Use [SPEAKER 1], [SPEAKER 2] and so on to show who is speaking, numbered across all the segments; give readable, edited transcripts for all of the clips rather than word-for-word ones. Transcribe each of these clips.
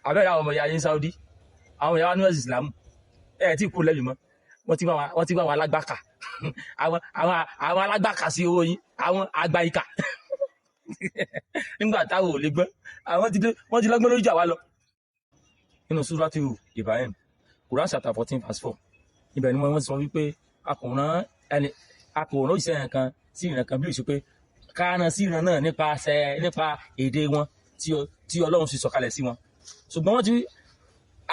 [SPEAKER 1] Abẹ́rẹ́ àwọn ọmọ ìyá yín Saudi, àwọn ìyá wa ní ẹ̀sìn Islam, ẹ̀ tí kú lẹ́yìn mọ́. Wọ́n ti wá àwọn alágbàkà, àwọn alágbàkà sí owó yín, àwọn àgbà ìkà. Nígbà táwọn ò lè gbọ́n, àwọn ti dé, wọ́n ti lọ́gbọ́n lójú àwa lọ. Nínú Súrátù Ibrahim, Quran chapter 14 verse 4, ibẹ̀ ni wọ́n sọ wípé a kò rán ẹni, a kò rán òṣìṣẹ́ kan sí ìran kan bí òṣì pé ká rán sí ìran náà nípa èdè wọn tí Ọlọ́run sì sọ̀kalẹ̀ sí wọn. Ṣùgbọ́n wọ́n ti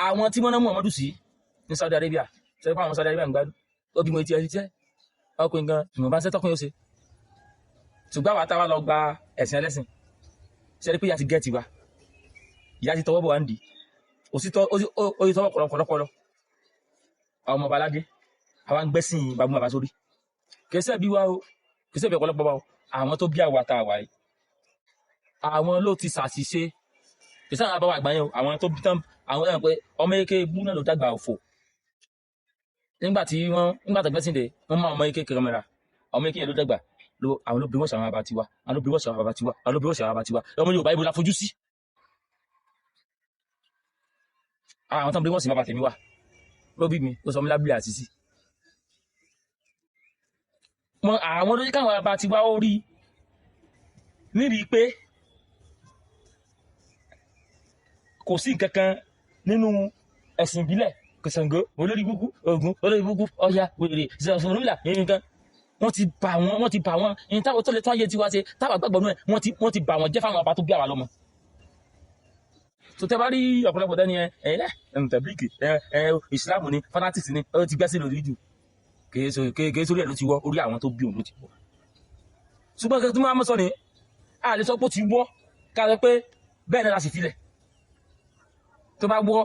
[SPEAKER 1] àwọn tí wọ́n rán Muhammadu sí ní Saudi Arabia, ṣe pé àwọn Saudi Arabia ń gbádùn, ó bímọ etí ẹni jẹ́ ọkùnrin gan, ìwọ̀nba ṣẹ́ tọkùnrin ó ṣe. Ṣùgbọ́n àwa táwa lọ gba ẹ̀sìn ẹlẹ́sìn, ṣe rí pé ìyá ti gẹ́ẹ̀tì wa, ìyá ti tọwọ́ bọ̀ wá ń dì í, ó ti tọwọ́ kọ̀lọ̀kọ̀lọ̀. Àwọn ọmọ baládé, àwa ń gbẹ́sìn bàbá bàbá sórí. Kì í ṣe bí wa o, kì í ṣe bí ọ̀pọ̀lọpọ̀ wa o, àwọn tó bí àwa tá a wà yìí, àwọn ló ti ṣàṣìṣe. Kì í ṣe àwọn àbáwọ̀ àgbà yẹn o, àwọn tó bí tán, àwọn náà pé ọmọ eke ibú náà ló dàgbà òfò. Nígbà tí wọ́n, nígbà tó gbẹ́sìn dé, wọ́n mú ọmọ eke kẹrẹmẹ́ra, ọmọ eke yẹn ló dàgbà, ló, àwọn ló bí wọ́n ṣe àwọn bàbá tiwa, àwọn ló bí wọ́n ṣe àwọn bàbá tiwa, àwọn ló bí wọ́n ṣe àwọn bàbá tiwa. Ọmọ Yorùbá ibo la fojú sí? Àwọn tó ń bí wọ́n sì bàbá tèmi wà. Ló bí mi, ó sọ mí lábílẹ̀ àti sí. Mọ àwọn ló ní káwọn bàbá tiwa ó rí níbi pé kò sí nǹkan kan nínú ẹ̀sìn ìbílẹ̀, Ṣàngó, olórí burúkú, Ògún, olórí burúkú, Ọya, wèrè, Ọ̀rúnmìlà, nǹkan. Wọ́n ti bà wọ́n, wọ́n ti bà wọ́n. Ìyẹn táwọn tó lè tún ayé tiwa ṣe, táwọn àgbàgbọ́ nú ẹ̀, wọ́n ti bà wọ́n jẹ́ fáwọn bàbá tó bí àwa lọ́mọ. Tó tẹ́ bá rí ọ̀pọ̀lọpọ̀ dání ẹ, ẹ, ẹ, tẹ̀blíkì, ẹ, ẹ, Ìsìlámù ni, fanatics ni, ó ti gbẹ́sẹ̀ lórí jù. Kèé sórí ẹ̀ ló ti wọ́, orí àwọn tó bí òun ló ti wọ́. Ṣùgbọ́n kí n tó máa mọ̀ sọ ni, a lè sọ pé ó ti wọ́, ká sọ pé bẹ́ẹ̀ náà la sì filẹ̀. Tó bá wọ́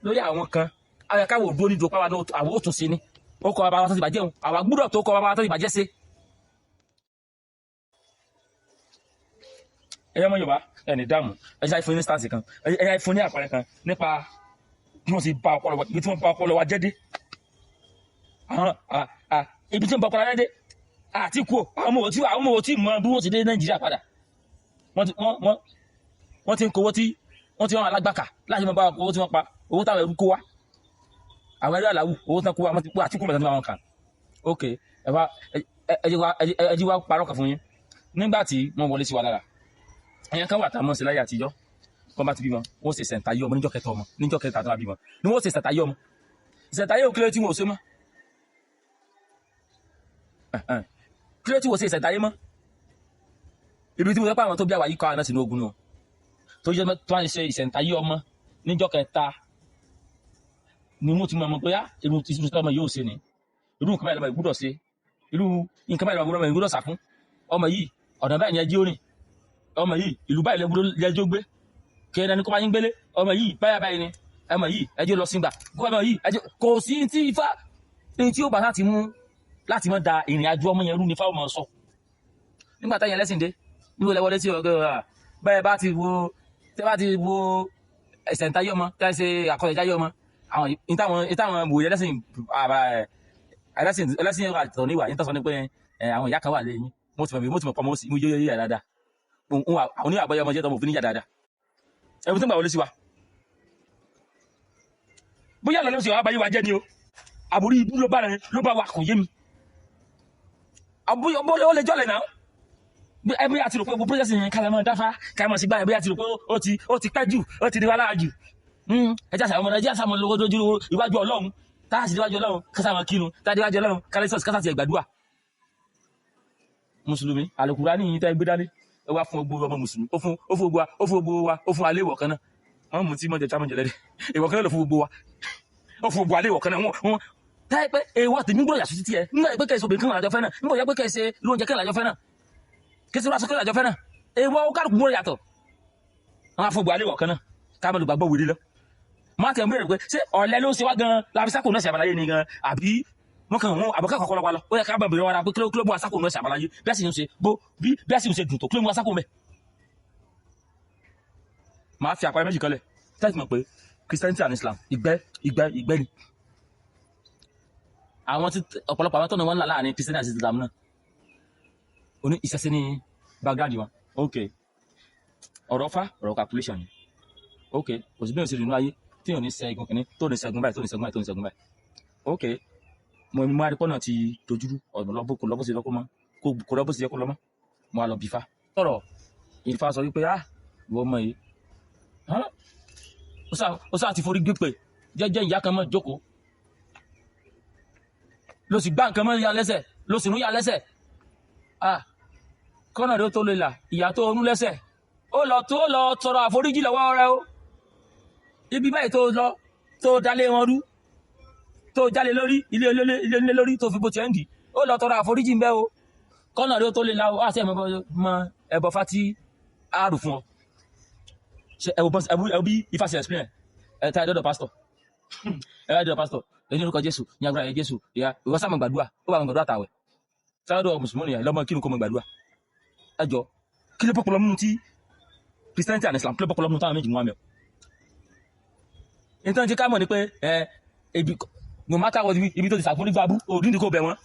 [SPEAKER 1] lórí àwọn kan, a yẹ káwọ́ òdó nídòó páwa náà, àwọn ó tún ṣe ni. Ó kọ bàbá wa tó ti bàjẹ́ òun, àwa gbúdọ̀ tó kọ bàbá wa tó ti bàjẹ́ ṣe. Ẹyẹ ọmọ Yorùbá, ẹni dààmú, ẹ jẹ́ àìfún ní instance kan, ẹ jẹ́ àìfún ní àpẹẹrẹ kan nípa bí wọ́n ti ba ọpọlọ wa, ibi tí wọ́n ba ọpọlọ wa jẹ́ dé. Àwọn, ibi tí wọ́n ba ọpọlọ wa jẹ́ dé, àti kú, àwọn ọmọ òtí mọ bí wọ́n ti dé Nàìjíríà padà. Wọ́n ti, wọ́n, wọ́n, wọ́n ti ń kówó tí, wọ́n ti wọ́n alágbàkà láti mọ bá owó tí wọ́n pa, owó táwọn ẹrú kó wá. Àwọn ẹrú àlàwù, owó tán kó wá, wọ́n ti kó àti kú mẹ́ta tí wọ́n kà. Ok, ẹ wá, ẹ, ẹ, ẹ jẹ́ wá, ẹ jẹ́, ẹ jẹ́ wá parọ́ kan fún yín. Nígbà tí wọ́n wọlé sí wa lára, ẹ̀yàn kan wà tá a mọ̀ sí láyé àtijọ́, wọ́n bá ti bímọ, wọ́n ṣe sẹ̀ǹtayé ọmọ níjọ́ kẹta ọmọ, níjọ́ kẹta tó bá bímọ, ni wọ́n ṣe sẹ̀ǹtayé ọmọ. Sẹ̀ǹtayé ò kílẹ̀ tí wọ́n ò ṣe mọ́. Kílẹ̀ tí wọ́n ṣe sẹ̀ǹtayé mọ́. Ibi tí mo sọ pé àwọn tó bí àwa yìí kọ́ àwọn náà sínú ogun nù. Tó jẹ́ tó wá ṣe ìsẹ̀ǹtayé ọmọ níjọ́ kẹta ni wọ́n ti mọ̀ pé, á, irú tí ọmọ yóò ṣe ni. Irú nǹkan báyìí lọmọ yìí gbúdọ̀ ṣe. Irú nǹkan báyìí lọmọ yìí gbúdọ̀ sà fún. Ọmọ yìí, ọ̀nà báyìí ni ẹjẹ́ ó rìn. Ọmọ yìí, ìlú báyìí lẹ́jọ́ gbé. Kí ẹni kó bá yín gbélé. Ọmọ yìí, báyà báyìí ni. Ọmọ yìí, ẹjẹ́ lọ síngbà. Kó ọmọ yìí, ẹjẹ́ kò sí tí ifá, ní tí ó bá láti mú, láti mọ́ da ìrìn àjò ọmọ yẹn rú ni fáwọn ọmọ sọ. Nígbà táyà ẹlẹ́sìn dé, níbo lẹ wọlé sí ọgọ́ rà? Bẹ́ẹ̀ bá ti wo, tẹ́ bá ti wo ẹ̀sẹ̀ntayé ọmọ, tẹ́ ṣe àkọsẹ̀jáyé ọmọ, àwọn ìtàwọn wòye ẹlẹ́sìn, àbá, ẹ̀, ẹlẹ́sìn, ẹlẹ́sìn ẹ̀rọ àtọ̀ níwà, ìtàn sọ ni pé, ẹ̀, àwọn ìyá kan wà lẹ́yìn, mo ti mọ̀ bí, mo ti mọ̀ pọ̀ mọ́ sí, mo yé yé yé dáadáa. Òun wà, àwọn oníwà àgbáyé ọmọ jẹ́ tọmọ òfin níyà dáadáa. Ẹ̀rù tó ń gbà wọlé sí wa. Bóyá lọ́lọ́ sí wa, báyé wa jẹ́ ni o. Àbúrú ibú ló bá rẹ̀, ló bá wa kò yé mi. Àbúrú ọbọ̀ ó lè jọ́lẹ̀ náà. Bí ẹ bóyá ti rò pé gbogbo process yẹn ká lè máa dáfá, ká máa sì gbá ẹ bóyá ti rò pé ó ti pẹ́ jù, ó ti di wa lára jù. Ẹ jẹ́ àṣà ọmọdé, ẹ jẹ́ àṣà ọmọdé lówó lójú iwájú Ọlọ́run. Tá a sì déwájú Ọlọ́run, ká sáà máa kírun, tá a déwájú Ọlọ́run, ká lè sọ̀rọ̀, ká sáà ti gbàdúrà. Mùsùlùmí, Àlùkùránì yìí tẹ́ gbé dání, ó wá fún gbogbo ọmọ Mùsùlùmí, ó fún gbogbo wa, ó fún gbogbo wa, ó fún alẹ́ ìwọ̀ kan náà. Wọ́n mú tí mọ̀ jẹ tí a mọ̀ jẹ lẹ́dẹ̀. Ìwọ̀ kan náà ló fún gbogbo wa. Ó fún gbogbo alẹ́ ìwọ̀ kan náà. Wọ́n, wọ́n, táyé pé èèwọ̀ tèmi gbọ́dọ̀ yàtọ̀ sí tiẹ̀. Nígbà pé kẹ́sì obìnrin kan làjọ fẹ́ náà. Nígbà pé kẹ́sì lóúnjẹ kan làjọ fẹ́ náà. Kẹ́sì lóúnjẹ kan làjọ fẹ́ náà. Èèwọ̀ ó kálukú gbọ́dọ̀ yàtọ̀. Wọ́n á fún gbogbo alẹ́ ìwọ̀ kan náà. Ká má lè gbàgbọ́ wèrè lọ. Má tẹ̀ ń béèrè pé ṣé ọ̀lẹ ló ń ṣe wá gan-an? Láfi sákò náà ṣe àbáláyé ni gan-an? Àbí wọ́n kàn wọ́n àbọ̀ká kọ̀ọ̀kan lọ́wọ́ lọ. Ó yẹ ká bẹ̀rẹ̀ wọn pé kí ló mú asákò náà ṣe àbáláyé? Bí a sì ń ṣe bó, bí, bí a sì ń ṣe dùn tó, kí ló mú asákò mẹ́? Màá fi àpẹẹrẹ méjì kan lẹ̀. Tẹ́sí mọ̀ pé Christianity and Islam ìgbẹ́, ìgbẹ́, ìgbẹ́ ni. Àwọn tí ọ̀pọ̀lọpọ̀ àwọn tọ́nà wọn là láàrin Christianity àti Islam náà. Oní ìṣẹ̀ṣe ní background wọn. Ok. Ọ̀rọ̀ fa, ọ̀rọ̀ calculation ni. Ok, kò sí bí òun ṣe rìn ayé tí òun ní ṣẹ́gun kìíní, tó ní ṣẹ́gun báyìí, tó ní ṣẹ́gun báyìí, tó ní ṣẹ́gun báyìí. Ok, mo mú arípọ́ náà ti dojúrú ọ̀nà lọ́bọ̀, kò lọ́bọ̀ sí yẹ kó mọ́, kò lọ́bọ̀ sí yẹ kó lọ́mọ́. Mo wá lọ bí Ifá sọ̀rọ̀. Ifá sọ wípé, ah, ìwọ ọmọ yìí, ó sá ti forí gbé pè jẹ́jẹ́ ìyá kan mọ́ jókòó, ló sì gbá nǹkan mọ́ ya lẹ́sẹ̀, ló sì rún ya lẹ́sẹ̀. Ah, kọ́nà rẹ tó lè là, ìyá tó rún lẹ́sẹ̀, ó lọ tó lọ tọrọ àforíjì lọ́wọ́ rẹ o. Ibi báyìí tó lọ tó dalé wọn rú, tó jalè lórí ilé ilé ilé lórí, tó fi bó tiẹ̀ ń dì, ó lọ tọrọ àforíjì ń bẹ́ o, kọ́nà rẹ tó lè là o. Àti ẹ̀mọ́ mọ ẹ̀bọ fati àrù fún ọ. Ṣe ẹ wo bí Ifá ṣe explain ẹ? Ta ẹ dọ́dọ̀ pásítọ̀, ẹ bá dọ́dọ̀ pásítọ̀, ẹ ní orúkọ Jésù, ní agbára ẹ Jésù, ìyá ìwọ sáà mọ̀ gbàdúrà, ó bá mọ̀ gbàdúrà tàwẹ̀ sáádọ̀ mùsùlùmí nìyà lọ́mọ kírun kó mọ̀ gbàdúrà. Ẹ jọ, kí ló pọpọlọ múnú tí Christianity and Islam, kí ló pọpọlọ múnú táwọn méjì mú àmì ọ? Nítorí tí ká mọ̀ ni pé ẹ ibi, no matter what, ibi tó ti sàfúrí gbàbú, òdì ní kò bẹ̀ wọ́n,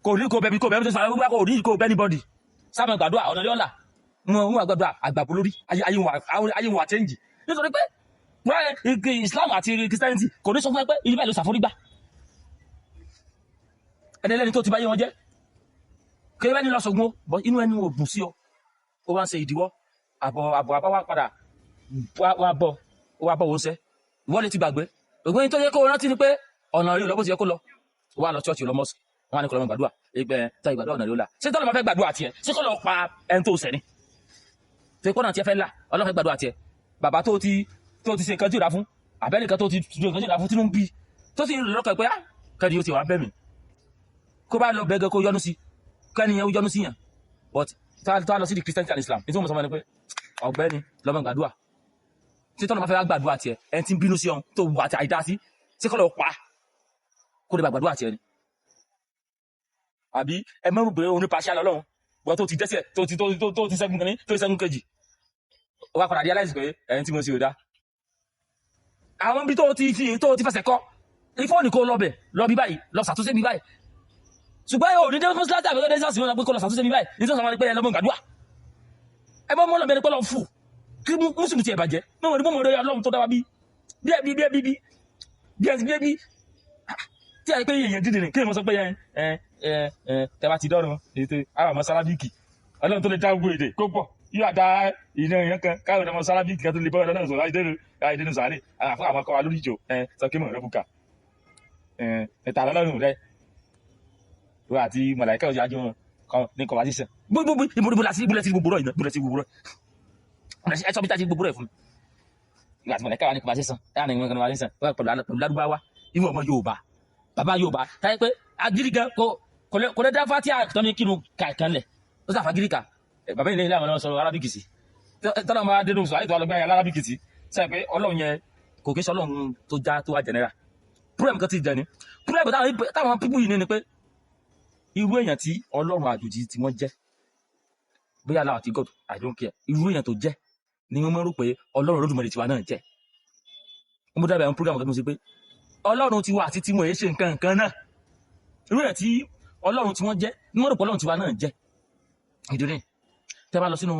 [SPEAKER 1] kò ní kò bẹ̀ bí kò bẹ̀ bí tó sàfúrí gbàbú, òdì ní kò bẹ̀ anybody. Sáà mọ̀ gbàdúrà ọ̀nà yọ̀ọ̀la wọn wọn gbàdúrà àgbàbọ̀ lórí ayé wọn àchẹ́ǹjì, nítorí pé Islam àti Christianity kò ní sọ fún ẹ pé ibi báyìí ló sàfúrí gbà. Ẹni ẹlẹ́ni tó ti báyé wọn jẹ́ kéré bẹ́ẹ̀ ni lọ sọ̀gbọ́n bọ́ inú ẹni ò dùn sí ọ, ó wá ń ṣe ìdíwọ́ àbọ̀ àbọ̀ àbá wa padà wá bọ̀, ó wá bọ̀ wọ́n sẹ́. Ìwọ́n lè ti gbàgbé ògbóyin tó yẹ kó rántí ni pé ọ̀nà rí lọ́bó ti yẹ kó lọ. Ó wá lọ ṣọ́ọ̀ṣì, lọ mọ́sì, wọn á ní kó lọ́mọ gbàdúrà ìgbẹ́ tá ìgbàdúrà ọ̀nà rí ó là. Ṣé tọ́lọ́ máa fẹ́ gbàdúrà tiẹ̀, ṣé kó lọ pa ẹni tó sẹ̀ ni tó kọ́ náà tiẹ̀ fẹ́ là? Ọlọ́run fẹ́ gbàdúrà tiẹ̀, bàbá tó ti ṣe nǹkan tí ò dá fún, àbẹ́nìkan tó ti ṣe nǹkan tí ò dá fún, tínú ń bí, tó sì ń lọ́kàn pé ah, kẹ́ni yóò ti wà bẹ́ mi, kó bá lọ bẹ́gẹ́, kó yọnu sí, kẹ́ni yẹn ó yọnu sí yàn. But tá a lọ sí the Christianity and Islam, nítorí mo sọ fún ẹ pé ọ̀gbẹ́ni, lọ́mọ gbàdúrà tí tọ́lọ́ máa fẹ́ gbàdúrà tiẹ̀, ẹni tí ń bínú sí ọ tó wà àti àìdá sí, tí kọ́ lọ pa kó lè bá gbàdúrà tiẹ̀ ni? Àbí ẹ mẹ́rù pé òun ní paṣẹ lọ́lọ́run wọ́n tó ti dẹ́sẹ̀, tó ti ṣẹ́gun kìíní, tó ti ṣẹ́gun kejì, ó wá padà realize pé ẹni tí mo ṣe ò dá. Àwọn ibi tó ti fi tó ti fẹsẹ̀ kọ́ ifóònù, kó lọ bẹ̀, lọ bí báyìí, lọ ṣàtúnṣe bí báyìí. Ṣùgbọ́n ò ní dé mọ́sálásí àbẹ̀kọ́ dé sọ́ọ̀sì wọn pé kó lọ ṣàtúnṣe bí báyìí. Nítorí sọ wọn ni pé ẹ lọ́mọ gbàdúrà, ẹ bọ́ mọ́ lọ bẹ́ẹ̀ ni pé lọ fù kí mùsùlùmí tiẹ̀ bàjẹ́ mọ́ ní mọ́ ọlọ́run tó dá wa bí bí bí bí bí bí bí bí bí tí a yẹ pé èèyàn dídì rìn kí èèyàn sọ pé ẹ ẹ ẹ ẹ tẹ bá ti dọ́rùn ètò àwọn ọmọ sálábìkì, ọlọ́run tó lè dá gbogbo èdè kó pọ̀ yóò àdá ìná èèyàn kan káwọn ọmọ sálábìkì kan tó lè bọ́ ọlọ́run sọ̀rọ̀ láì dénú sàárè àfọ àwọn akọ wa lórí ìjò ẹ sọ kí mọ̀ rẹ bùkà ẹ ẹ̀ta lọ́lọ́run rẹ wọ́n àti mọ̀láìkà ọ̀sẹ̀ àjọ wọn ní conversation gbogbo ìbúrú láti ìbúrú láti gbogbo rẹ̀ ìbúrú láti gbogbo rẹ̀ ẹ sọ bí táti gbogbo rẹ̀ fún mi. Ìgbà àti mọ̀láìkà wà ní conversation ẹ ní conversation wọ́n pẹ̀lú lárúbáwá, ìwọ ọmọ Yorùbá, bàbá Yorùbá táyé pé agídí gan kò lè dá fatia tó ní kírun kàkan lẹ̀, ó sàfà gírí kà. Bàbá ilé ilé àwọn ọmọ sọ̀rọ̀ arábìkì sí tọ́lá máa dénú sọ àyètò alọ́gbẹ́ arábìkì sí sọ pé Ọlọ́run yẹn kò kí ń sọ Ọlọ́run tó já tó wá general. Problem kan ti jẹ ni problem táwọn people yìí ní ni pé irú èèyàn tí Ọlọ́run àjòjì tí wọ́n jẹ́, bóyá Allah àti God, I don't care, irú èèyàn tó jẹ́ ni wọ́n mọ̀ rò pé Ọlọ́run Olódùmarè tiwa náà jẹ́. Wọ́n mú dábàá àwọn program kan tó ń ṣe pé Ọlọ́run tiwa àti tiwọn èyí ṣe nǹkan nǹkan náà. Irú èèyàn tí Ọlọ́run tí wọ́n jẹ́ ni wọ́n rò pé Ọlọ́run tiwa náà jẹ́. Ìdí ni tẹ́ bá lọ sínú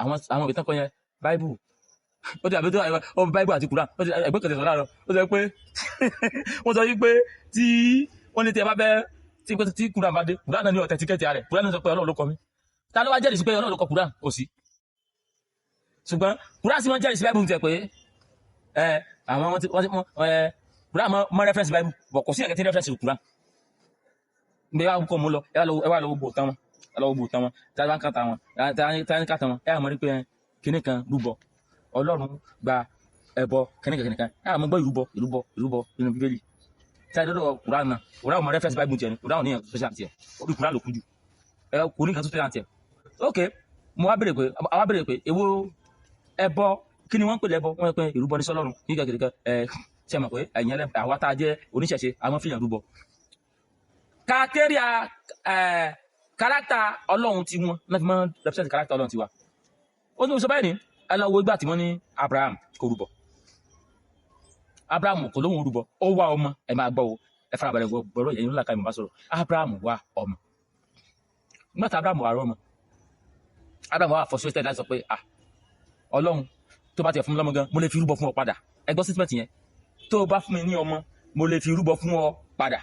[SPEAKER 1] àwọn ìwé tán kọ yẹn, Bible, ó ti àbí tó ọ Bible àti Quran, ó ti ẹgbẹ́ kẹtẹ sọ láàárọ̀, ó sọ pé wọ́n sọ wípé tí wọ́n ní tí ẹ bá fẹ́ tí Quran bá dé, Quran náà ní authenticate rẹ̀. Quran náà sọ pé Ọlọ́run ló kọ mí. Ta ló wá jẹ́rìí sí pé Ọlọ́run ló kọ Quran? Kò sí. Ṣùgbọ́n Quran sì máa ń jẹ́rìí sí Bible tiẹ̀ pé ẹ àwọn wọ́n ti ẹ Quran máa reference Bible, but kò sí ẹ̀kẹ́ tí reference Quran. Gbé wa kọ́ mú lọ, ẹ wá lọ gbò tán wọn, ẹ lọ gbò tán wọn, tí a bá ń kàtà wọn, tí a ń kàtà wọn, ẹ àmọ́ rí pé kíní kan rúbọ, Ọlọ́run gba ẹbọ kíní kan kíní kan, ẹ àmọ́ gbọ́ ìrúbọ ìrúbọ ìrúbọ nínú Bíbélì. Tí a dọ́dọ̀ Quran náà, Quran mọ reference Bible tiẹ̀ ni. Quran ní special tiẹ̀, orí Quran ló kú jù, ẹ kò ní nǹkan tó special tiẹ̀. Ok, mo wá béèrè pé, àwa béèrè pé èwo ẹbọ, kí ni wọ́n ń pè lẹ́bọ? Wọ́n ń pè ìrúbọ ní sọ́lọ́run kíkà kìnìkan. Ẹ ṣe mọ̀ pé ẹ̀yin ẹlẹ́ àwa tá a jẹ́ oníṣẹ̀ṣe, àwọn fìyàn rúbọ kàtẹ́ríà ẹ̀ kárátà Ọlọ́run tí wọ́n náà fi máa ń represent kárátà Ọlọ́run tiwa. Ó ní mo sọ báyìí ní ẹ lọ wo ìgbà tí wọ́n ní Abraham kò rúbọ. Abraham kò lóhùn rúbọ, ó wá ọmọ. Ẹ máa gbọ́ o, ẹ farabalẹ̀ gbọ́ gbọ́rọ̀ yẹn ńlá ká ìmọ̀ bá sọ̀rọ̀. Abraham wá ọmọ. Nígbà tí Abraham wá ọmọ, Abraham wá frustrated láti sọ pé, ah, Ọlọ́run Tó bá tiẹ̀ fún mi lọ́mọ gan, mo lè fi rúbọ fún ọ padà. Ẹ gbọ́ statement yẹn. Tó o bá fún mi ní ọmọ, mo lè fi rúbọ fún ọ padà.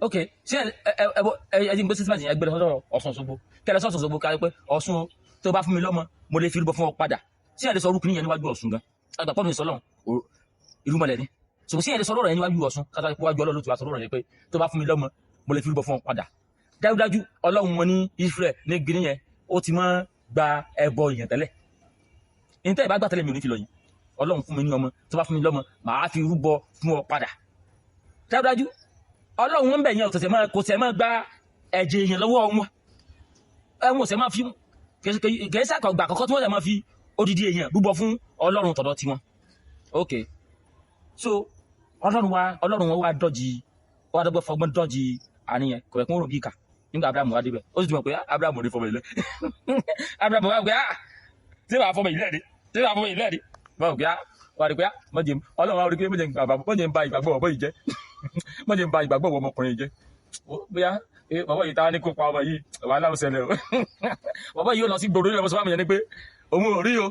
[SPEAKER 1] Ok, ṣé ẹ ẹ ẹ ẹ ẹ ẹ gbé statement yẹn, ẹ gbé lọ sọ́dọ̀ Ọ̀ṣun Òṣogbo, kẹlẹ sọ́dọ̀ Ọ̀ṣun Òṣogbo kárí pé Ọ̀ṣun o, tó o bá fún mi lọ́mọ, mo lè fi rúbọ fún ọ padà. Ṣé ẹ lè sọ orúkú yẹn níwájú Ọ̀ṣun gan? Àgbà pọ̀ mi sọ lọ́hùn irúmọlẹ̀ ni. Ṣùgbọ́n ṣé ẹ lè sọ ọ̀rọ̀ yẹn níwájú Ọ̀ṣun, kátà pé wájú Ọlọ́run ló ti wá sọ ọ̀rọ̀ yẹn pé tó bá fún mi lọ́mọ, mo lè fi rúbọ fún ọ padà? Dájúdájú Ọlọ́run wọn ní Israel ní Guinea yẹn, ó ti máa gba ẹbọ èèyàn tẹ́lẹ̀. Ní tẹ́ ẹ bá gbà tẹ́lẹ̀, mi ò ní fi lọ yìí. Ọlọ́run fún mi ní ọmọ, tó bá fún mi lọ́mọ, màá fi rúbọ fún ọ padà. Dájúdájú Ọlọ́run wọn bẹ̀ yẹn ọ̀tọ̀tẹ̀ máa kò tẹ̀ máa gba ẹ̀jẹ̀ èèyàn lọ́wọ́ wọn. Ẹ̀wọ̀n ọ̀sẹ̀ máa fi kìí sàkọ̀gbà àkọ́kọ́ tí wọ́n tẹ̀ máa fi odidi èèyàn rúbọ fún Ọlọ́run tọ̀dọ̀ tiwọn. Ok, so Ọlọ́run wọn wá dọ́jì, wá dọ́gbọ́ fọgbọ́n dọ́jì àníyàn kò fẹ́ kó rò bí ìkà. Nígbà Abraham wá débẹ̀, ó sì ti mọ̀ pé Abraham ò ní fọmọ ilẹ̀. Abraham wá pé, ah, tí wàá fọmọ ilẹ̀ ni, tí wàá fọmọ ilẹ̀ ni, wọ́n pé, ah, wọ́n rí pé, ah, mọ̀jẹ̀ Ọlọ́run wá rí pé mọ̀jẹ̀ ń ba ìgbàgbọ́ ọ̀bọ yìí jẹ́, mọ̀jẹ̀ ń ba ìgbàgbọ́ ọmọkùnrin yìí jẹ́. Bóyá bàbá yìí táwa ní kó pa ọmọ yìí, wàhálà ó ṣẹlẹ̀ o. Bàbá yìí ó lọ sí gbòòrò ilẹ̀ mọ̀sán yẹn ni pé òun ò rí o.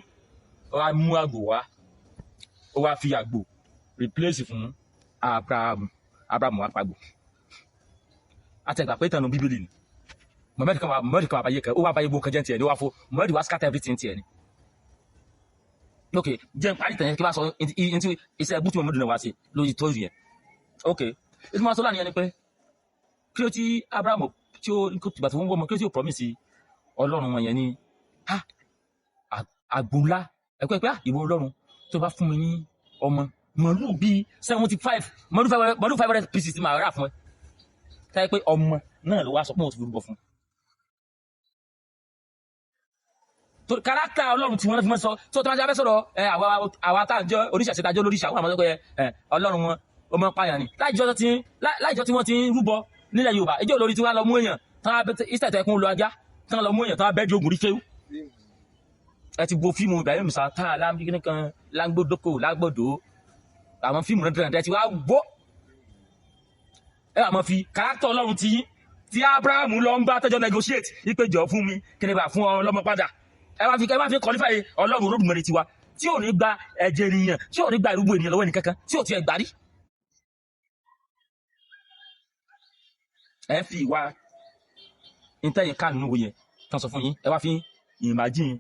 [SPEAKER 1] Ó wá mú àgbò wá, ó wá fi àgbò replace fún Abraham. Abraham wá pàgbò. Àtẹ̀gbà pé ìtàn Bíbélì ni Mohammed kan wà. Mohammed kan wà báyé kan, ó wà báyé gbogbo kan jẹ́ tiẹ̀ ni, ó wà fún Mohammed wá scatter everything tiẹ̀ ni. Ok, jẹ́ n parí tẹ̀yẹ kí n bá sọ ní ti iṣẹ́ ẹbú tí Mohammed náà wá sí lórí tó yẹn. Ok, ìtumọ̀ sọ́lá nìyẹn ni pé kí ló tí Abraham tí ó tìgbà tí wọ́n wọ́ ọmọ, kí ló tí ó promise Ọlọ́run wọn yẹn ni ha àgbò ńlá ẹ̀kọ́ ẹ̀ pé ìwọ Ọlọ́run, tó bá fún mi ní ọmọ, màálù bíi 75, màálù 500 pieces ti máa rà fún ẹ. Táyé pé ọmọ náà ló wá sọ pé òun ti fi rúbọ fún un. Kárátà Ọlọ́run tí wọ́n fi mọ́ sọ tó tó máa jẹ́ abẹ́ sọ̀rọ̀ ẹ, àwa tá à ń jẹ́ oníṣàṣe tá a jẹ́ olóríṣà, wọ́n àmọ́ sọ pé ẹ Ọlọ́run wọn ó mọ́ pààyàn ni. Láìjọ́ tí wọ́n ti ń rúbọ nílẹ̀ Yorùbá, ìjọ olórí tí wọ́n lọ mú èèyàn tán ìsítẹ̀ tẹkùn lọ ajá tán lọ mú èèyàn tán bẹ́ẹ̀ di ogun rí kéwú. Ẹ ti wo fíìmù Ibrahim Sata lámbíkíní kan lágbódókò lágbòdó, àwọn fíìmù rẹ̀ dẹ̀rẹ̀ tí wàá gbọ́. Ẹ wà máa fi kárátà Ọlọ́run ti yín tí Abraham lọ ń bá tẹ́jọ́ negotiate ìpéjọ fún mi kí ni bá fún ọ lọ́mọ padà. Ẹ wá fi qualify Ọlọ́run Olódùmarè tiwa tí ò ní gba ẹ̀jẹ̀ ènìyàn, tí ò ní gba ìrúbọ ènìyàn lọ́wọ́ ẹnìkankan, tí ò tiẹ̀ gbà rí. Ẹ fi ìwà ìtẹ̀yìn ká nínú yẹn tán sọ fún yín, ẹ wá fi imagine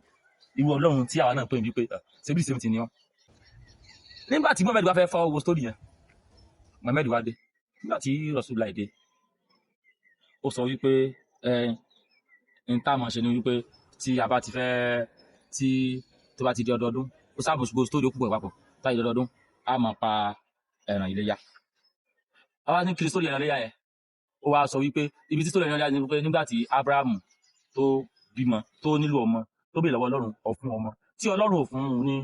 [SPEAKER 1] irú Ọlọ́run tí àwa náà pè ní pé ṣebí ṣebí ti ní wọn. Nígbà tí Mohammed wá fẹ́ fọ́ owó story yẹn, Mohammed wá dé. Nígbà tí Rasulullah dé, ó sọ wípé ẹ n tá a máa ṣe ni wípé tí a bá ti fẹ́ tí tó bá ti di ọdọọdún, ó sábà gbogbo story ó púpọ̀ papọ̀ táyì ọdọọdún a máa pa ẹran iléyá. Àwa ní kiri story ẹran iléyá yẹn, ó wá sọ wípé ibi tí story ẹran iléyá ni wípé nígbà tí Abrahamu tó bímọ, tó nílò ọmọ, tó béèrè lọ́wọ́ Ọlọ́run ọ̀fun ọmọ, tí Ọlọ́run ò fún un ní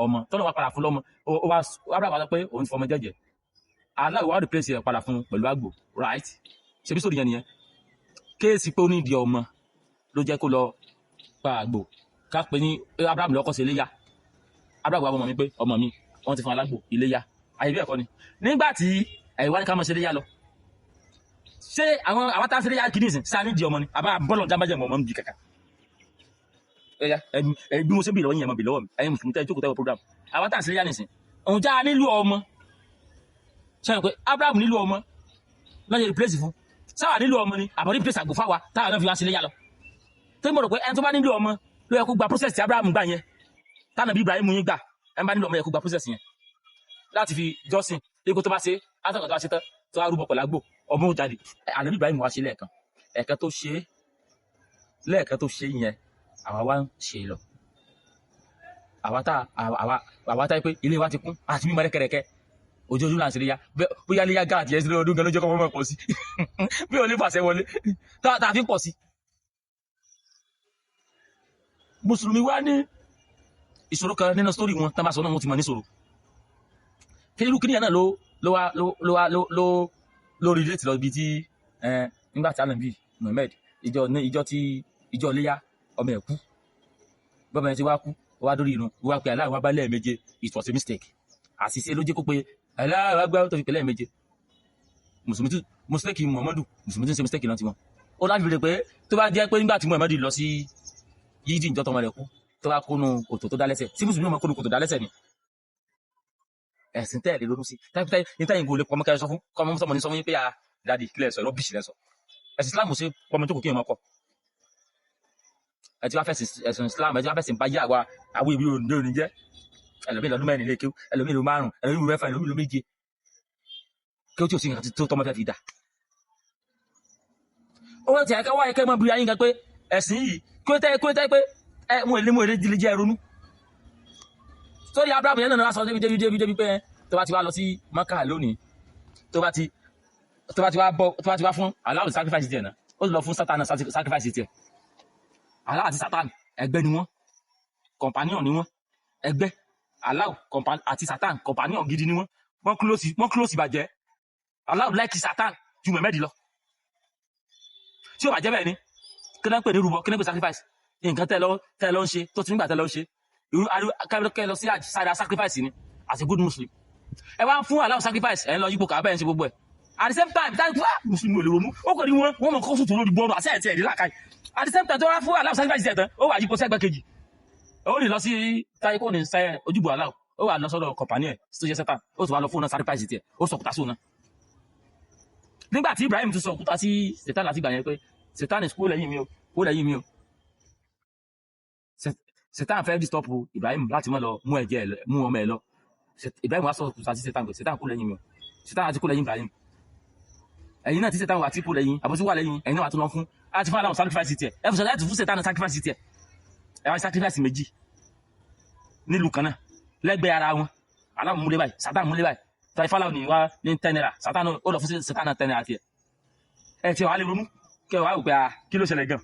[SPEAKER 1] ọmọ, tọ́lọ́ wá padà fún lọ́mọ, ó wá Abrahamu wá sọ pé òun ti fọmọ jẹ́jẹ́, aláwọ̀ wá replace ẹ̀ padà fún un pẹ̀lú àgbò, right? Ṣebí story yẹn nìyẹn. Kéèsì pé ó ní ìdí ọmọ ló jẹ́ kó lọ pa àgbò, ká pé ní Abraham lọ́kọ́ sí iléyá. Abraham wá ọmọ mi pé ọmọ mi, wọ́n ti fún alágbò iléyá, àyè bẹ́ẹ̀ kọ́ ni. Nígbà tí ẹ̀yìn wá ní ká máa ṣe iléyá lọ, ṣé àwọn tá a ṣe iléyá kìíní ìsìn sáà ní ìdí ọmọ ni àbá bọ́lọ̀ jábàjẹ́ mọ̀ ọmọ ń bi kàkà ẹ̀yà ẹ̀ bí mo ṣe bí lọ́wọ́ yẹn mọ̀ bí lọ́wọ́ mi. Ẹ̀yin mùsùlùmí tẹ́ jókòó tẹ́ wọ program, àwọn tá a ṣe iléyá nìsín, òun já nílò ọmọ. Ṣe pé Abraham nílò ọmọ lọ́jọ́ replace fún sáwà nílò ọmọ ni àbọ̀ replace àgbò fáwa táwa náà fi wá sí iléyá lọ. Tó ń bọ̀rọ̀ pé ẹni tó bá nílò ọmọ ló yẹ kó gba process tí Abraham gbà yẹn, tánà bí Ibrahim yín gbà. Ẹni bá nílò ọmọ yẹ kó gba process yẹn láti fi jọ́sìn ikú tó bá ṣe látọ̀kọ̀ tó bá ṣe tán, tó bá rúbọ pẹ̀lú àgbò, ọmọ ó jáde. Ànábì Ibrahim wá ṣe lẹ́ẹ̀kan, ẹ̀ẹ̀kan tó ṣe lẹ́ẹ̀kan tó ṣe yẹn, àwa wá ń ṣe lọ. Àwa tá pé ilé wa ti kún àti mímọ rẹ́kẹrẹ́kẹ́, ojoojúmọ́ là ń ṣe léyà. Bóyá léyà gáàtì yẹn sí lọ́dún gan ló jẹ́ kọ́ mọ́ pọ̀ sí bí ò ní fàṣẹ wọlé tá a fi ń pọ̀ sí. Mùsùlùmí wá ní ìṣòro kan nínú sórí wọn tá a bá sọ náà, wọn ti mọ níṣòro kí irú kíníyàn náà ló ló wá ló ló wá ló ló ló relate lọ ibi tí nígbà tí Ànábì Muhammad ìjọ ní ìjọ tí ìjọ léyà ọmọ ẹ̀ kú, bọ́mọ ẹ̀ ti wá kú, ó wá dórí irun, ó wá pe Allahu Akbar lẹ́ẹ̀méje. It was a mistake, àṣìṣe ló jẹ́ kó pe Allahu Akbar tó fi pè lẹ́ẹ̀méje. Mùsùlùmí tún mistake Muhammadu, mùsùlùmí tún ṣe mistake náà tiwọn. Ó láti fi lè pé tó bá jẹ́ pé nígbà tí Muhammadu lọ sí yídì ìjọ tọmọ rẹ̀ kú. tó bá kónú kòtò tó dá lẹ́sẹ̀ tí mùsùlùmí ọmọ kónú kòtò dá lẹ́sẹ̀ ni. Ẹ̀sìn tẹ́ẹ̀ lè ronú sí táyì ní táyì gòlè pọmọ kẹrẹ sọ fún kọmọ sọmọ ní sọ fún yín pé a dadi kílẹ̀ sọ rọ́bìṣì lẹ́sọ. Ẹ̀sìn Islam ṣe pọmọ tó kò kí ẹ̀ mọ́ kọ. Ẹ ti wá fẹ̀sìn ẹ̀sìn Islam, ẹ ti wá fẹ̀sìn báyé àwa àwọn ìwé òní òní jẹ́. Ẹlòmíì lọ́dún 4 lé kéwú, ẹlòmíì ló 5, ẹlòmíì ló 6, ẹlòmíì ló 7. Kí ó tí ò sí nǹkan tó tọmọ fẹ́ fi dà. Ó wọ́n ti àyíká wáyé kẹ́ mọ́ bí ayé nǹkan pé ẹ̀sìn yìí kí ó tẹ́ pé ẹ mú èlé mú èlé dílé jẹ́ ronú. Sórí Abraham yẹn náà wá sọ débi débi débi débi pé tó bá ti wá lọ sí Maka lónìí, tó bá ti wá bọ́, tó bá ti wá fún Allah sacrifice tiẹ̀ náà, ó sì lọ fún Satan sacrifice tiẹ̀. Allah àti Satan ẹgbẹ́ ni wọ́n, companion ni wọ́n, ẹgbẹ́ Allah àti Satan companion gidi ni wọ́n, wọ́n close ìbàjẹ́. Allah like Satan ju Mẹ̀mẹ́dì lọ. Tí ó bá jẹ́ bẹ́ẹ̀ ni, kí ló ń pè ní rúbọ, kí ló ń pè sacrifice? Nǹkan tẹ́ lọ ń ṣe, tó ti nígbà tẹ́ lọ ń ṣe, irú kẹ́ lọ sí àṣàrà sacrifice ni as a good Muslim. Ẹ wá ń fún Allah sacrifice, ẹ ń lọ yípo kàá bẹ́ẹ̀ ń ṣe gbogbo ẹ̀. At the same time, táyì fún Mùsùlùmí ò lè ronú, ó kò ní wọn, wọ́n mọ̀ kó sùn tó lórí bọ́ọ̀lù àti ẹ̀tì ẹ̀dí làkàì. At the same time, tó wá fún Allah sacrifice ẹ̀ tán, ó wà yípo sẹ́gbẹ́ kejì. Ó ní lọ sí táyì kò ní sẹ́ ojúbọ Allah, ó wà lọ sọ́dọ̀ kọ̀pánì ẹ̀ tó jẹ́ Satan, ó sì wá lọ fún náà sacrifice tiẹ̀, ó sọ òkúta sí òun náà. Nígbà tí Ibrahim tún sọ òkúta sí Satan láti gbà yẹn pé Satan kó lẹ́yìn mi o, kó lẹ́yìn mi o. Satan fẹ́ disturb Ibrahim láti má lọ mú ẹ̀jẹ̀ mú ọmọ ẹ̀ lọ. Ibrahim wá sọ òkúta sí Satan pé Satan kó lẹ́yìn mi o. Satan àti kó lẹ́yìn Ibrahim. Ẹ̀yin náà tí Satan wà tí kó lẹ́yìn, àbọ̀tí wà lẹ́yìn, ẹ̀yin náà wà tó lọ fún. A ti fún aláwọ̀ sacrifice tiẹ̀. Ẹ fún láti fún Satan sacrifice tiẹ̀. Ẹ wá sacrifice méjì nílùú kan náà lẹ́gbẹ̀ẹ́ ara wọn. Aláwọ̀ múlẹ̀ báyìí, Satan múlẹ̀ báyìí. Tàbí Fáláwo ni wá ní 10 naira, Satan ó lọ fún Satan náà 10 naira tiẹ̀. Ẹ ti wàá lè ronú kẹ wàá wò pé a kí ló ṣẹlẹ̀ gan.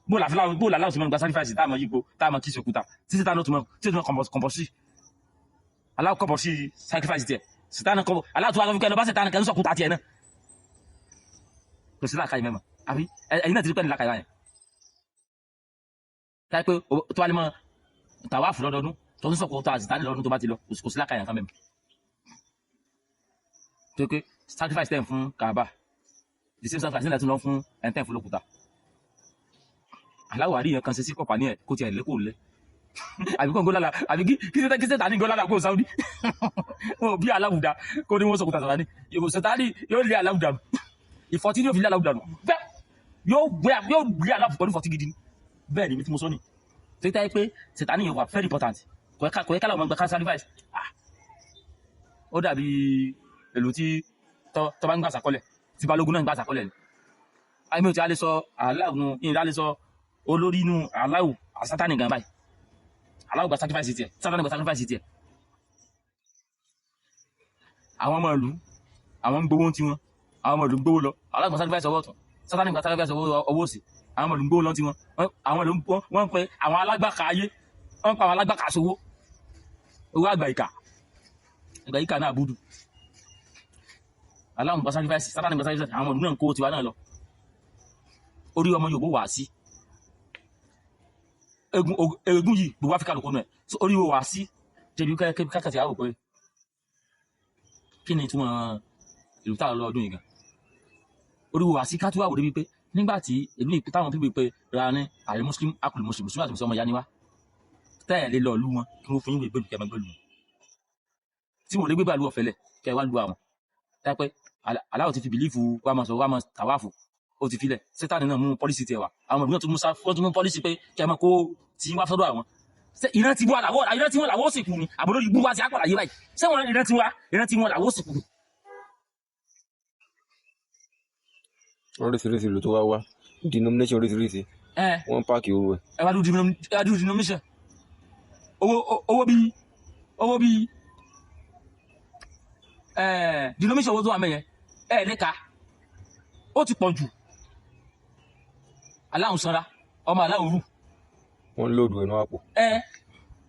[SPEAKER 1] Bóòlù àfúláwò bóòlù aláwọ̀ sì máa ń gba sacrifice tá a mọ̀ yípo tá a mọ̀ kí sòkúta tí Satan ló tún mọ̀ tí ó tún mọ̀ kọ̀m̀pọ̀sí. Aláwọ̀ kọ̀m̀pọ̀sí sacrifice tiẹ̀. Satan kọ̀ aláwọ̀ tó wá lọ fún kẹ́ lọ bá Satan kẹ́ ń sọ̀kúta tiẹ̀ náà. Kò sí làákàyè mẹ́mọ̀ àbí ẹ̀yin náà ti rí pẹ́ ní làákàyè báyẹn. Táyé pé tó wá lè mọ tàwáàfù lọ́dọọdún tó ń sọ̀kúta Satan lọ́dún tó bá ti lọ kò sí làákàyè kan mẹ́mọ̀. Tó pé sacrifice tẹ̀ fún Kaaba, the same sacrifice náà tún lọ fún ẹni tẹ̀ fún lókúta. Aláwọ̀ àríyàn kan ṣe sí kọ̀pá ní ẹ̀ kó tiẹ̀ lé kó lé. Àbí kò ń gbólálà àbí kí Sátánì gbólálà kó Saudi. Wọn ò bí aláwùdá kó ní wọ́n sọ̀kúta Sátánì. Yòò Sátánì yóò lé aláwùdá nù. Ìfọ̀tí yóò fi lé aláwùdá nù. Bẹ́ẹ̀ yóò gbé aláwù pẹ̀lú ìfọ̀tí gidi ni. Bẹ́ẹ̀ ni mi tí mo sọ ni. Tó yẹ pé Sátánì yẹn wà very important. Kò yẹ ká làwọn gba sacrifice. Ó dàbí èlò tí tọ́ bá ń gbà sàkọlẹ̀ tí Balógun náà ń gbà sàkọlẹ̀ ni. Àìmí ò ti á lè sọ aláwù nù, ìyìn á lè sọ olórí inú aláwù Sátánì gan báyìí. Aláwù gba sacrifice tiẹ̀, Sátánì gba sacrifice tiẹ̀. Àwọn ọmọ ìlú, àwọn ń gbowó ti wọn, àwọn ọmọ ìlú ń gbowó lọ. Aláwù gba sacrifice ọwọ́ ọ̀tún, Sátánì gba sacrifice ọwọ́ òsì. Àwọn ọmọ ìlú ń gbowó lọ tiwọn. Àwọn ìlú wọ́n ń pe àwọn alágbàkà ayé, wọ́n ń pa àwọn alágbàkà sówó. Owó àgbà ìkà, àgbà ìkà náà budu. Aláwù gba sacrifice, Sátánì gba sacrifice, àwọn ọmọ ìlú náà ń kó tiwa náà lọ. Orí ọmọ Yorùbá wà sí. Egun yìí gbogbo Áfíríkà ló kó nù ẹ̀. So orí wo wà sí débi kákàtì àwọn pé kí ni ìtumọ̀ ìlú tá a lọ ọdún yìí gan. Orí wo wà sí ká tó wà wò débi pé nígbà tí ìlú yìí táwọn pípé pé ra ní ààrẹ Muslim akùlù Muslim Muslim àti Muslim ọmọ ìyá ni wá. Tẹ́ ẹ̀ lè lọ ìlú wọn kí wọ́n fún yín gbèlú kẹ́ máa gbèlú wọn. Tí wọ́n lè gbé bàálù ọ̀fẹ́ lẹ̀ kẹ́ wá lu àwọn. Táyà pé aláwọ̀ ti fi bìlífù wá máa sọ wá máa tàwáàfù ó ti filẹ̀. Sátánì náà mú pọ́lísì tiẹ̀ wá. Àwọn ọmọ ìlú náà tún mú pọ́lísì pé kẹ́ máa kó tí wá sọ́dọ̀ àwọn. Ṣé ìran tí wọ́n làwọ́ ìran tí wọ́n làwọ́ sì kú ni àbúrò ibú wá sí àpàlà yé báyìí. Ṣé wọn ìran tí wọ́n ìran tí wọ́n làwọ́ sì kú ni.
[SPEAKER 2] Oríṣiríṣi ìlú tó wá wá denomination oríṣiríṣi wọ́n páàkì owó ẹ̀.
[SPEAKER 1] Ẹ wá dúró denomination owó bí denomination owó tó wà mẹ́yẹn ẹ lẹ́ka ó ti pọ̀ jù. Aláhùn sanra ọmọ aláhùn rù.
[SPEAKER 2] Wọ́n lòdù ẹnu àpò.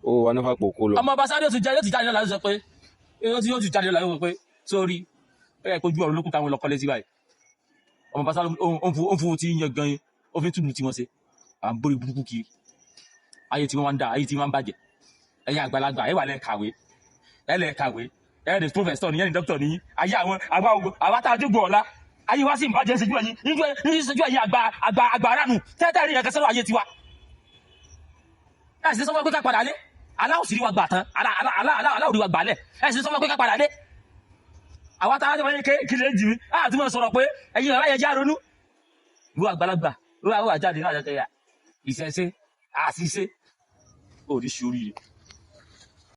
[SPEAKER 2] Ó wà ní àpò kó lọ.
[SPEAKER 1] Ọmọ ọba sáré yóò ti jáde lọ́la sọ pé yóò ti jáde lọ́la sọ pé sórí ó yẹ kó ju ọ̀run lókun táwọn lọ kọ́lé sí báyìí. Ọmọ ọba sáré ó ń fún ti yan gan ó fi ń túlù tí wọ́n ṣe à ń borí burúkú kiri. Ayé tí wọ́n wá ń da ayé tí wọ́n ń bàjẹ́. Ẹ̀yin àgbàlagbà ẹ wà lẹ́ kàwé ẹ lẹ́ kàwé ẹ ní professor ní ẹ ní doctor ní ayé àwọn àwa tá a dógbò ọ̀la ayé wa sì ń bàjẹ́ ṣojú ẹ̀yin ní ṣojú ẹ̀yin àgbà àgbà àgbà aránu tẹ́tẹ́ rí ẹ̀kẹ́ sọ́rọ̀ ayé tiwa. Ẹ sì sọ fún wa pé ká padà lé. Aláwọ̀ sì rí wa gbà tán, aláwọ̀ rí wa gbà lẹ̀. Ẹ sì sọ fún wa pé ká padà lé. Àwa tá a jọ wáyé kí lè jì mí á tún máa sọ̀rọ̀ pé ẹ̀yin bàbá yẹn já ronú. Ìwọ àgbàlagbà ìwọ àwọn àjáde náà àjọkẹ́ yà ìṣẹ̀ṣe àṣìṣe ò ní ṣe oríire.